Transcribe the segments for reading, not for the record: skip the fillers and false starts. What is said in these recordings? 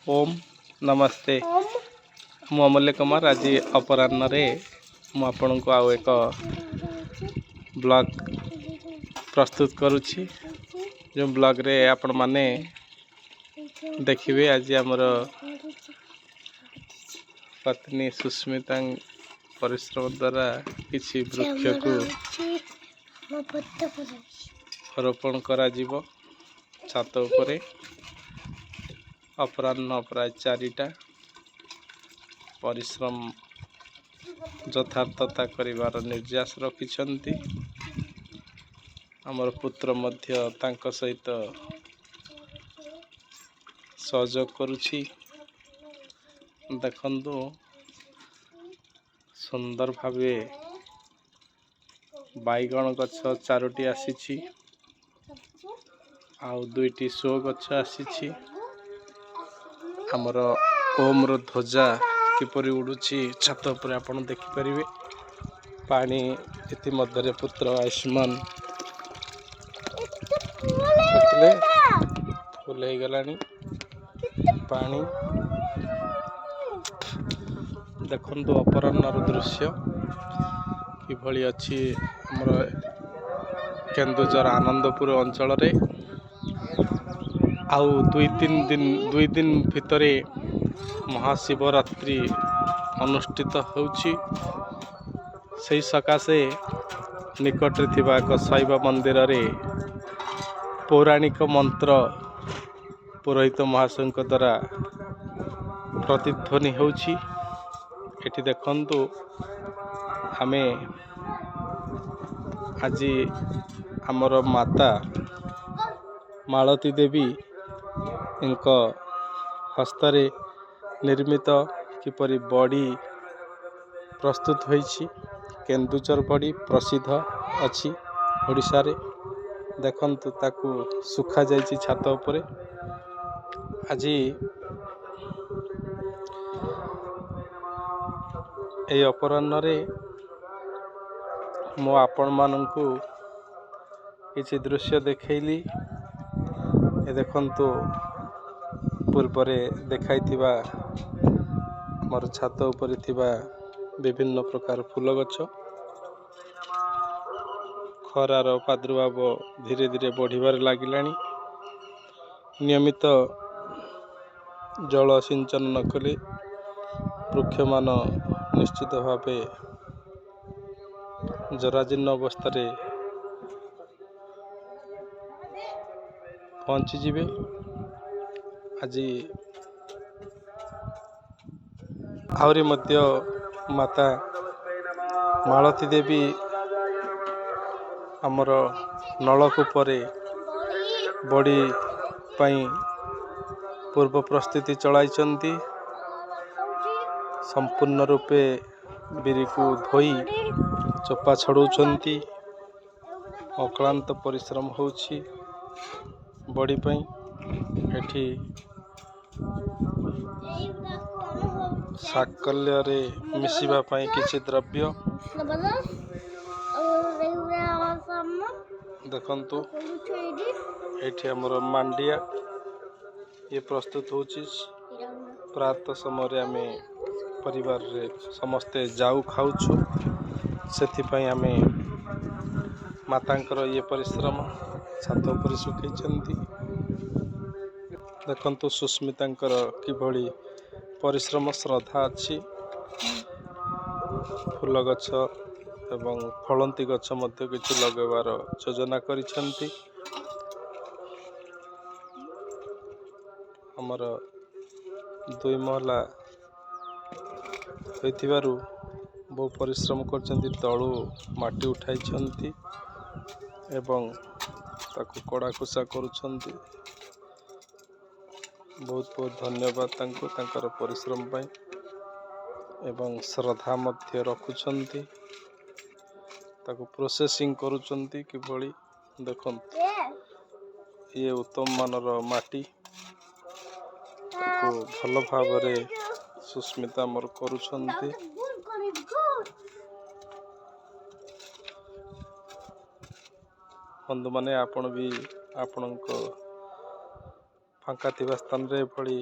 ଓମ୍ ନମସ୍ତେ। ମୁଁ ଅମୂଲ୍ୟ କୁମାର। ଆଜି ଅପରାହ୍ନରେ ମୁଁ ଆପଣଙ୍କୁ ଆଉ ଏକ ବ୍ଲଗ୍ ପ୍ରସ୍ତୁତ କରୁଛି, ଯେଉଁ ବ୍ଲଗ୍ରେ ଆପଣମାନେ ଦେଖିବେ ଆଜି ଆମର ପତ୍ନୀ ସୁସ୍ମିତା ପରିଶ୍ରମ ଦ୍ୱାରା କିଛି ବୃକ୍ଷକୁ ରୋପଣ କରାଯିବ ଛାତ ଉପରେ। ଅପରାହ୍ନ ପ୍ରାୟ 4ଟା। ପରିଶ୍ରମ ଯଥାର୍ଥତା କରିବାର ନିର୍ଯାସ ରଖିଛନ୍ତି। ଆମର ପୁତ୍ର ମଧ୍ୟ ତାଙ୍କ ସହିତ ସହଯୋଗ କରୁଛି। ଦେଖନ୍ତୁ, ସୁନ୍ଦର ଭାବେ ବାଇଗଣ ଗଛ ଚାରୋଟି ଆସିଛି ଆଉ ଦୁଇଟି ଶୋ ଗଛ ଆସିଛି। ଆମର ଓମ୍ର ଧ୍ୱଜା କିପରି ଉଡ଼ୁଛି ଛାତ ଉପରେ, ଆପଣ ଦେଖିପାରିବେ। ପାଣି ଇତିମଧ୍ୟରେ ପୁତ୍ର ଆୟୁଷ୍ମାନ କରିଥିଲେ, ଫୁଲ ହେଇଗଲାଣି ପାଣି। ଦେଖନ୍ତୁ, ଅପରାହ୍ନର ଦୃଶ୍ୟ କିଭଳି ଅଛି ଆମର କେନ୍ଦୁଝର ଆନନ୍ଦପୁର ଅଞ୍ଚଳରେ। ଆଉ 2-3 ଦିନ, 2 ଦିନ ଭିତରେ ମହାଶିବରାତ୍ରି ଅନୁଷ୍ଠିତ ହେଉଛି। ସେହି ସକାଶେ ନିକଟରେ ଥିବା ଏକ ଶୈବ ମନ୍ଦିରରେ ପୌରାଣିକ ମନ୍ତ୍ର ପୁରୋହିତ ମହାଶୟଙ୍କ ଦ୍ୱାରା ପ୍ରତିଧ୍ୱନି ହେଉଛି। ଏଠି ଦେଖନ୍ତୁ, ଆମେ ଆଜି ଆମର ମାତା ମାଳତୀ ଦେବୀଙ୍କ ହସ୍ତରେ ନିର୍ମିତ କିପରି ବଡ଼ି ପ୍ରସ୍ତୁତ ହୋଇଛି। କେନ୍ଦୁଝର ବଡ଼ି ପ୍ରସିଦ୍ଧ ଅଛି ଓଡ଼ିଶାରେ। ଦେଖନ୍ତୁ, ତାକୁ ଶୁଖାଯାଇଛି ଛାତ ଉପରେ। ଆଜି ଏଇ ଅପରାହ୍ନରେ ମୁଁ ଆପଣମାନଙ୍କୁ କିଛି ଦୃଶ୍ୟ ଦେଖେଇଲି। ଏ ଦେଖନ୍ତୁ, ପୂର୍ବରେ ଦେଖାଇଥିବା ଆମର ଛାତ ଉପରେ ଥିବା ବିଭିନ୍ନ ପ୍ରକାର ଫୁଲ ଗଛ। ଖରାର ପ୍ରାଦୁର୍ଭାବ ଧୀରେ ଧୀରେ ବଢ଼ିବାରେ ଲାଗିଲାଣି। ନିୟମିତ ଜଳ ସିଞ୍ଚନ ନ କଲେ ବୃକ୍ଷମାନ ନିଶ୍ଚିତ ଭାବେ ଜରାଜୀର୍ଣ୍ଣ ଅବସ୍ଥାରେ ପହଞ୍ଚିଯିବେ। ଆଜି ଆହୁରି ମଧ୍ୟ ମାତା ମାଳତୀ ଦେବୀ ଆମର ନଳକୂପରେ ବଡ଼ି ପାଇଁ ପୂର୍ବ ପ୍ରସ୍ତୁତି ଚଳାଇଛନ୍ତି। ସମ୍ପୂର୍ଣ୍ଣ ରୂପେ ବିରିକୁ ଧୋଇ ଚୋପା ଛଡ଼ଉଛନ୍ତି। ଅକ୍ଳାନ୍ତ ପରିଶ୍ରମ ହେଉଛି ବଡ଼ି ପାଇଁ। ଏଠି ସାକଲ୍ୟରେ ମିଶିବା ପାଇଁ କିଛି ଦ୍ରବ୍ୟ ଦେଖନ୍ତୁ। ଏଇଠି ଆମର ମାଣ୍ଡିଆ ଇଏ ପ୍ରସ୍ତୁତ ହେଉଛି। ପ୍ରାତଃ ସମୟରେ ଆମେ ପରିବାରରେ ସମସ୍ତେ ଯାଉ ଖାଉଛୁ। ସେଥିପାଇଁ ଆମେ ମାତାଙ୍କର ଇଏ ପରିଶ୍ରମ ଛାତ ଉପରେ ଶୁଖେଇଛନ୍ତି। ଦେଖନ୍ତୁ, ସୁସ୍ମିତାଙ୍କର କିଭଳି ପରିଶ୍ରମ ଶ୍ରଦ୍ଧା ଅଛି। ଫୁଲ ଗଛ ଏବଂ ଫଳନ୍ତି ଗଛ ମଧ୍ୟ କିଛି ଲଗାଇବାର ଯୋଜନା କରିଛନ୍ତି। ଆମର ଦୁଇ ମହଲା ହୋଇଥିବାରୁ ବହୁ ପରିଶ୍ରମ କରିଛନ୍ତି। ତଳୁ ମାଟି ଉଠାଇଛନ୍ତି ଏବଂ ତାକୁ କଡ଼ା ଖୁସା କରୁଛନ୍ତି। ବହୁତ ବହୁତ ଧନ୍ୟବାଦ ତାଙ୍କୁ ତାଙ୍କର ପରିଶ୍ରମ ପାଇଁ ଏବଂ ଶ୍ରଦ୍ଧା ମଧ୍ୟ ରଖୁଛନ୍ତି। ତାକୁ ପ୍ରୋସେସିଂ କରୁଛନ୍ତି କିଭଳି ଦେଖନ୍ତୁ। ଇଏ ଉତ୍ତମ ମାନର ମାଟି। ତାକୁ ଭଲ ଭାବରେ ସୁସ୍ମିତା ଆମର କରୁଛନ୍ତି। ବନ୍ଧୁମାନେ, ଆପଣ ବି ଆପଣଙ୍କ ଫାଙ୍କା ଥିବା ସ୍ଥାନରେ ଏଭଳି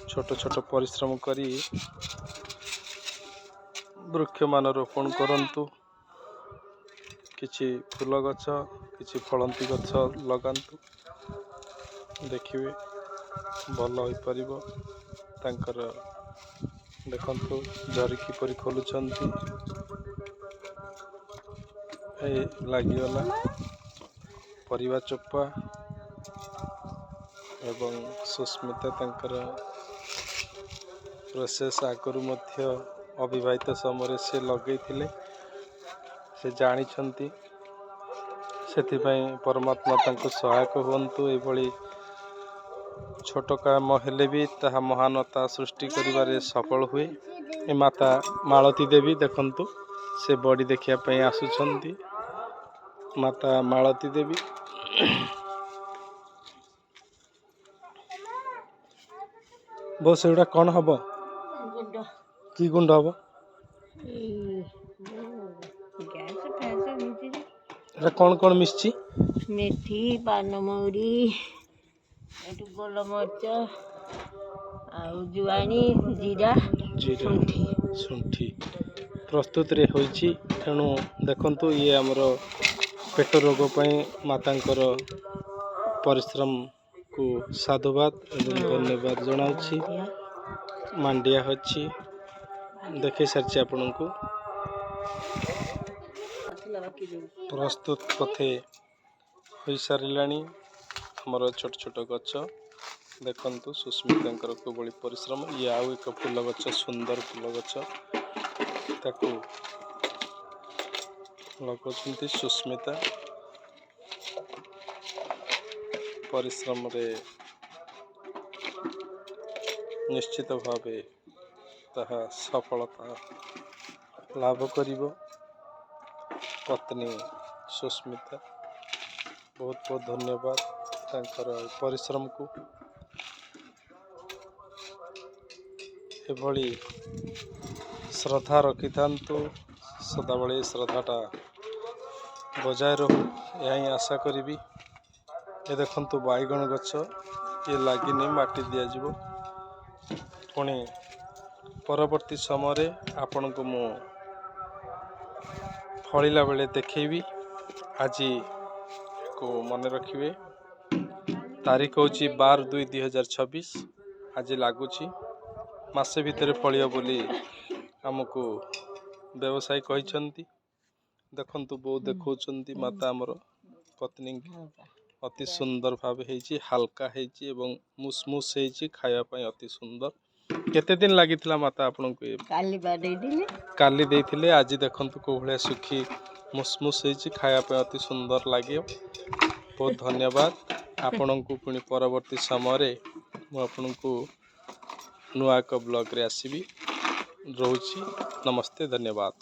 ଛୋଟ ଛୋଟ ପରିଶ୍ରମ କରି ବୃକ୍ଷମାନ ରୋପଣ କରନ୍ତୁ। କିଛି ଫୁଲ ଗଛ, କିଛି ଫଳନ୍ତି ଗଛ ଲଗାନ୍ତୁ, ଦେଖିବେ ଭଲ ହୋଇପାରିବ। ତାଙ୍କର ଦେଖନ୍ତୁ ଜରି କିପରି ଖୋଲୁଛନ୍ତି। ଏଇ ଲାଗିଗଲା ପରିବା ଚୋପା ଏବଂ ସୁସ୍ମିତା ତାଙ୍କର ପ୍ରୋସେସ୍ ଆଗରୁ ମଧ୍ୟ ଅବିବାହିତ ସମୟରେ ସେ ଲଗେଇଥିଲେ, ସେ ଜାଣିଛନ୍ତି। ସେଥିପାଇଁ ପରମାତ୍ମା ତାଙ୍କୁ ସହାୟକ ହୁଅନ୍ତୁ। ଏଭଳି ଛୋଟ କାମ ହେଲେ ବି ତାହା ମହାନତା ସୃଷ୍ଟି କରିବାରେ ସଫଳ ହୁଏ। ଏ ମାତା ମାଳତୀ ଦେବୀ ଦେଖନ୍ତୁ, ସେ ବଡ଼ି ଦେଖିବା ପାଇଁ ଆସୁଛନ୍ତି। ମାତା ମାଳତୀ ଦେବୀ। ବୋଉ, ସେଗୁଡ଼ା କ'ଣ ହବ? ଗୁଣ୍ଡ। କି ଗୁଣ୍ଡ ହବ? ଏଇ ଗ୍ୟାସ୍ ଫ୍ୟାସ୍ ହଉଛି ଯେ। ଏଟା କ'ଣ କ'ଣ ମିଶିଛି? ମେଥି, ପାନମହୁରି, ଏଠୁ ଗୋଲମରିଚ ଆଉ ଜୁଆଣି, ଜିରା, ଜିରା, ଶୁଣ୍ଠି। ଶୁଣ୍ଠି ପ୍ରସ୍ତୁତିରେ ହୋଇଛି। ତେଣୁ ଦେଖନ୍ତୁ, ଇଏ ଆମର ପେଟ ରୋଗ ପାଇଁ ମାତାଙ୍କର ପରିଶ୍ରମକୁ ସାଧୁବାଦ ଏବଂ ଧନ୍ୟବାଦ ଜଣାଉଛି। ମାଣ୍ଡିଆ। ମାଣ୍ଡିଆ ଅଛି, ଦେଖେଇ ସାରିଛି ଆପଣଙ୍କୁ। ଥିଲା ବାକି ଯୋଉ ପ୍ରସ୍ତୁତ ପଥେ ହୋଇସାରିଲାଣି ଆମର ଛୋଟ ଛୋଟ ଗଛ। ଦେଖନ୍ତୁ ସୁସ୍ମିତାଙ୍କର କିଭଳି ପରିଶ୍ରମ। ଇଏ ଆଉ ଏକ ଫୁଲ ଗଛ, ସୁନ୍ଦର ଫୁଲ ଗଛ, ତାକୁ ଲଗାଉଛନ୍ତି ସୁସ୍ମିତା। ପରିଶ୍ରମରେ ନିଶ୍ଚିତ ଭାବେ ତାହା ସଫଳତା ଲାଭ କରିବ। ପତ୍ନୀ ସୁସ୍ମିତା, ବହୁତ ବହୁତ ଧନ୍ୟବାଦ ତାଙ୍କର ପରିଶ୍ରମକୁ। ଏଭଳି ଶ୍ରଦ୍ଧା ରଖିଥାନ୍ତୁ ସଦାବେଳେ, ଏ ଶ୍ରଦ୍ଧାଟା ବଜାୟ ରହୁ, ଏହା ହିଁ ଆଶା କରିବି। ଏ ଦେଖନ୍ତୁ ବାଇଗଣ ଗଛ, ଇଏ ଲାଗିନି, ମାଟି ଦିଆଯିବ। ପୁଣି ପରବର୍ତ୍ତୀ ସମୟରେ ଆପଣଙ୍କୁ ମୁଁ ଫଳିଲା ବେଳେ ଦେଖେଇବି। ଆଜି କୁ ମନେ ରଖିବେ, ତାରିଖ ହେଉଛି 12/2/2026। ଆଜି ଲାଗୁଛି, ମାସେ ଭିତରେ ଫଳିବ ବୋଲି ଆମକୁ ବ୍ୟବସାୟୀ କହିଛନ୍ତି। ଦେଖନ୍ତୁ, ବୋଉ ଦେଖାଉଛନ୍ତି, ମାତା ଆମର ପତ୍ନୀ। ଅତି ସୁନ୍ଦର ଭାବେ ହେଇଛି, ହାଲକା ହେଇଛି ଏବଂ ମୁସମୁସ ହେଇଛି, ଖାଇବା ପାଇଁ ଅତି ସୁନ୍ଦର। କେତେ ଦିନ ଲାଗିଥିଲା ମାତା ଆପଣଙ୍କୁ ଏ? କାଲି ବା ଦେଇଥିଲି। କାଲି ଦେଇଥିଲେ। ଆଜି ଦେଖନ୍ତୁ କେଉଁ ଭଳିଆ ଶୁଖି ମୁସମୁସ ହେଇଛି, ଖାଇବା ପାଇଁ ଅତି ସୁନ୍ଦର ଲାଗିବ। ବହୁତ ଧନ୍ୟବାଦ ଆପଣଙ୍କୁ। ପୁଣି ପରବର୍ତ୍ତୀ ସମୟରେ ମୁଁ ଆପଣଙ୍କୁ ନୂଆ ଏକ ବ୍ଲଗ୍ରେ ଆସିବି। ରହୁଛି, ନମସ୍ତେ, ଧନ୍ୟବାଦ।